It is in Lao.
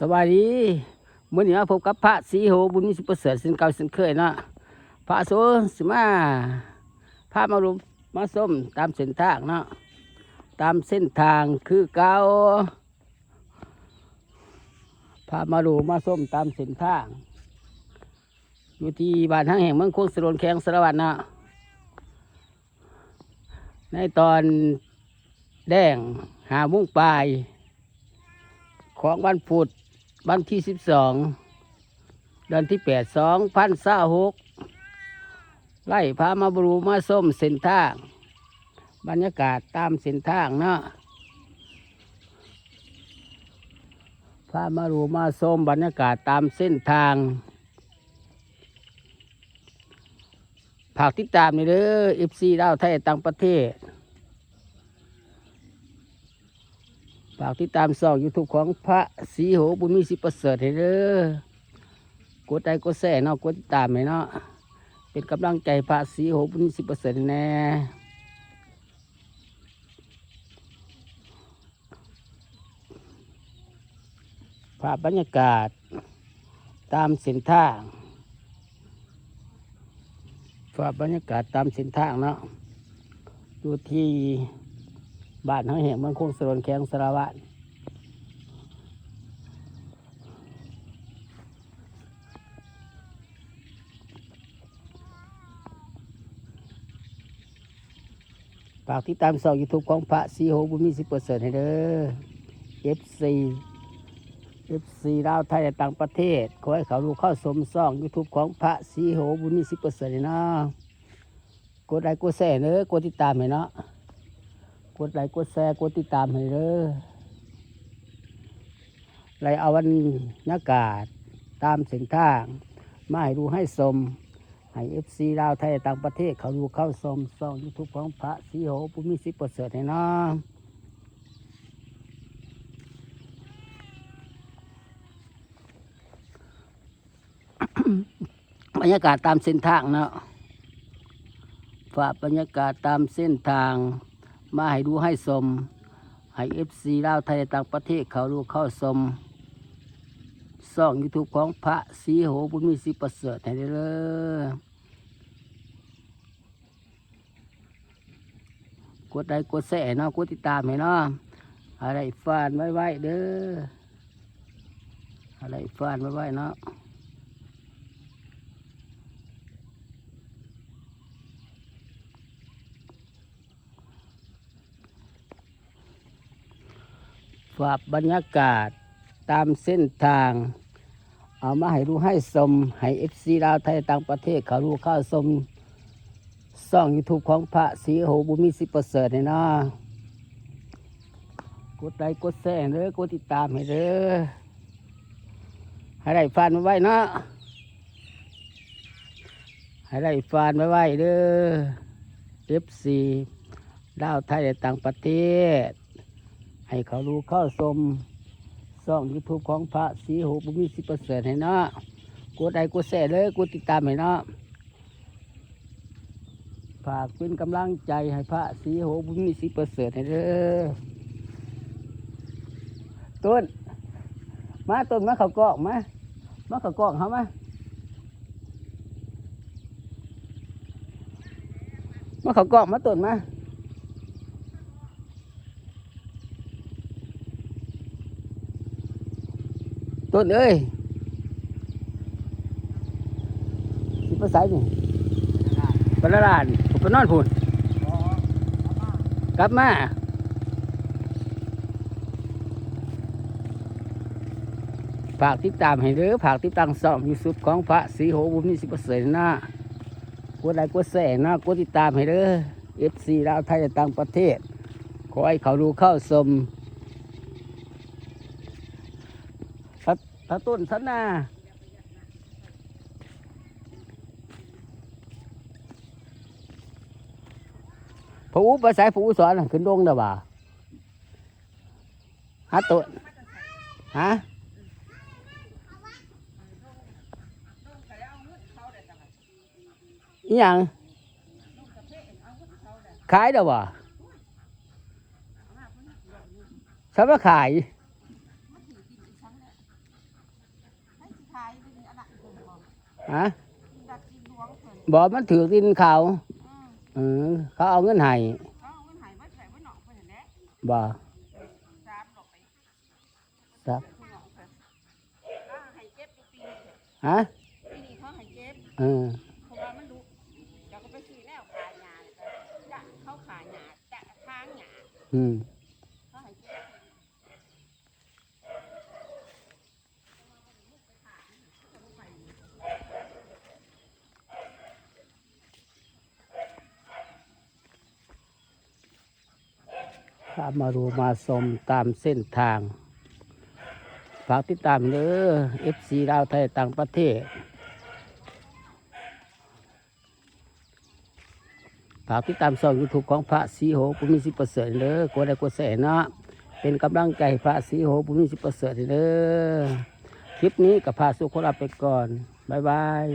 ສະບາຍດີ ມື້ນີ້ມາພົບກັບພະສີໂຫ ບຸນມີ ສິບປະເສີດ ເຊັ່ນເກົ່າເຊັ່ນເຄີຍເນາະ. ພະໂສຊິມາ ພາມາລົມ ມາຊົມຕາມເສັ້ນທາງເນາະ, ຕາມເສັ້ນທາງຄືເກົ່າ. ພາມາດູມາຊົມຕາມເສັ້ນທາງ ຢູ່ທີ່ບ້ານຫາງແຫ້ງ ເມືອງໂຄງສະໂດນ ແຂວງສາລະວັນເນາະ. ໃນຕອນແລງຫ້າໂມງປາຍ ຂອງວັນພຸດ ວັນທີສິບສອງ ເດືອນທີແປດ ສອງພັນຊາວຫົກ ໄລ່ພາມາເບິ່ງມາຊົມເສັ້ນທາງ ບັນຍາກາດຕາມເສັ້ນທາງເນາະ, ພາມາດູມາຊົມບັນຍາກາດຕາມເສັ້ນທາງ. ຝາກຕິດຕາມແດ່ເດີ ເອັຟຊີ ລາວ ໄທ ຕ່າງປະເທດ. ຝາກຕິດຕາມຊ່ອງຢູທູບຂອງພະສີໂຫ ບຸນມີ ສິບປະເສີດ ໃຫ້ເດີ. ກົດໄລກົດແຊເນາະ, ກົດຕິດຕາມໃຫ້ເນາະ, ເປັນກຳລັງໃຈພະສີໂຫ ບຸນມີ ສິບປະເສີດ ໃຫ້ແດ່. ພາບບັນຍາກາດຕາມເສັ້ນທາງ, ພາບບັນຍາກາດຕາມເສັ້ນທາງເນາະ, ຢູ່ທີ່ບ້ານຫາງແຫ້ງ ເມືອງໂຄງສະໂດນ ແຂວງສາລະວັນ. ຝາກຕິດຕາມຊ່ອງຢູທູບຂອງພະສີໂຫ ບຸນມີ ສິບປະເສີດ ໃຫ້ເດີ ເອັຟຊີ ເອັຟຊີ ລາວ ໄທ ແລະ ຕ່າງປະເທດ. ຂໍໃຫ້ເຂົ້າຮູ້ເຂົ້າຊົມຊ່ອງຢູທູບຂອງພະສີໂຫ ບຸນມີ ສິບປະເສີດ ໃຫ້ເນາະ. ກົດໄລກົດແຊເດີ, ກົດຕິດຕາມໃຫ້ເນາະ, ກົດໄລກົດແຊ ກົດຕິດຕາມໃຫ້ເດີ. ໄດ້ເອົາບັນຍາກາດຕາມເສັ້ນທາງມາໃຫ້ດູໃຫ້ຊົມ, ໃຫ້ເອັຟຊີ ລາວ ໄທ ຕ່າງປະເທດ ເຂົ້າດູເຂົ້າຊົມຊ່ອງຢູທູບຂອງພະສີໂຫ ຜູ້ມີສິດປະເສີດ ແນ່ນອນ. ບັນຍາກາດຕາມເສັ້ນທາງເນາະ, ພາບບັນຍາກາດຕາມເສັ້ນທາງມາໃຫ້ດູໃຫ້ຊົມ, ໃຫ້ເອັຟຊີ ລາວ ໄທ ແລະ ຕ່າງປະເທດ ເຂົ້າດູເຂົ້າຊົມຊ່ອງຢູທູບຂອງພະສີໂຫ ບຸນມີ ສິດປະເສີດ ໃຫ້ເດີ. ກົດໄລກົດແຊເນາະ, ກົດຕິດຕາມໃຫ້ເນາະ, ໃຫ້ໄດ້ຟັງໄວໆເດີ, ໃຫ້ໄດ້ຟັງໄວໆເນາະ. ພາບບັນຍາກາດຕາມເສັ້ນທາງ ເອົາມາໃຫ້ດູໃຫ້ຊົມ, ໃຫ້ເອັຟຊີ ລາວ ໄທ ຕ່າງປະເທດ ເຂົ້າດູເຂົ້າຊົມຊ່ອງຢູທູບຂອງພະສີໂຫ ບຸນມີ ສິດປະເສີດ ແນ່ນອນ. ກົດໄລກົດແຊເດີ, ກົດຕິດຕາມໃຫ້ເດີ, ໃຫ້ໄດ້ຟັງໄວໆເນາະ, ໃຫ້ໄດ້ຟັງໄວໆເດີ ເອັຟຊີ ລາວ ໄທ ແລະ ຕ່າງປະເທດ. ໃຫ້ເຂົ້າດູເຂົ້າຊົມຊ່ອງຢູທູບຂອງພະສີໂຫ ບຸນມີ ສິດປະເສີດ ໃຫ້ເນາະ, ກົດໄລກົດແຊເດີ, ກົດຕິດຕາມໃຫ້ເນາະ. ຝາກເປັນກຳລັງໃຈໃຫ້ພະສີໂຫ ບຸນມີ ສິດປະເສີດ ໃຫ້ເດີ. ຕົ້ນ ມາ ຕົ້ນ ມາເຂົ້າກ້ອງ ມາ, ມາເຂົ້າກ້ອງເຮົາ ມາ. ມາເຂົ້າກ້ອງ ມາ ຕົ້ນ ມາ. ຕົ້ນເອີຍ ຊິໄປໃສນີ້? ໄປລະລານ ໄປນອນພຸ້ນ ກັບມາ. ຝາກຕິດຕາມໃຫ້ເດີ, ຝາກຕິດຕາມຊ່ອງຢູທູບຂອງພະສີໂຫ ບຸນມີ ສິດປະເສີດ ນະ. ກົດໄລກົດແຊນະ, ກົດຕິດຕາມໃຫ້ເດີ ເອັຟຊີ ລາວ ໄທ ແລະ ຕ່າງປະເທດ. ຂໍໃຫ້ເຂົ້າດູເຂົ້າຊົມ. ຕາ ຕາຕົ້ນສັນນາ. ພໍ່ອູໄປໃສ? ພໍ່ອູສອນຂຶ້ນດົງແລ້ວຫວາ? ຫາໂຕ ຫາ ອີຫຍັງ? ຂາຍແລ້ວຫວາ? ສຳມາຂາຍ. ຮະ? ບໍ່ ມັນຖືກດິນເຂົາ. ເອີ ເຂົາເອົາເງິນໃຫ້. ບໍ່ ສາ ຮະ? ເອີ ເຂົາກໍໄປຊື້ແນວຂ້າຫຍ້າ ເຂົາຂ້າຫຍ້າ ຖາງຫຍ້າ. ອືມ ເຂົາໃຫ້ເກັບ. ພາມາດູມາຊົມຕາມເສັ້ນທາງ. ຝາກຕິດຕາມເດີ ເອັຟຊີ ລາວ ໄທ ຕ່າງປະເທດ. ຝາກຕິດຕາມຊ່ອງຢູທູບຂອງພະສີໂຫ ຜູ້ມີສິດປະເສີດເດີ ກົດໄລກົດແຊເນາະ ເປັນກຳລັງໃຈໃຫ້ພະສີໂຫ ຜູ້ມີສິດປະເສີດເດີ. ຄລິບນີ້ກໍພາສູ່ຄົນລາໄປກ່ອນ ບາຍບາຍ.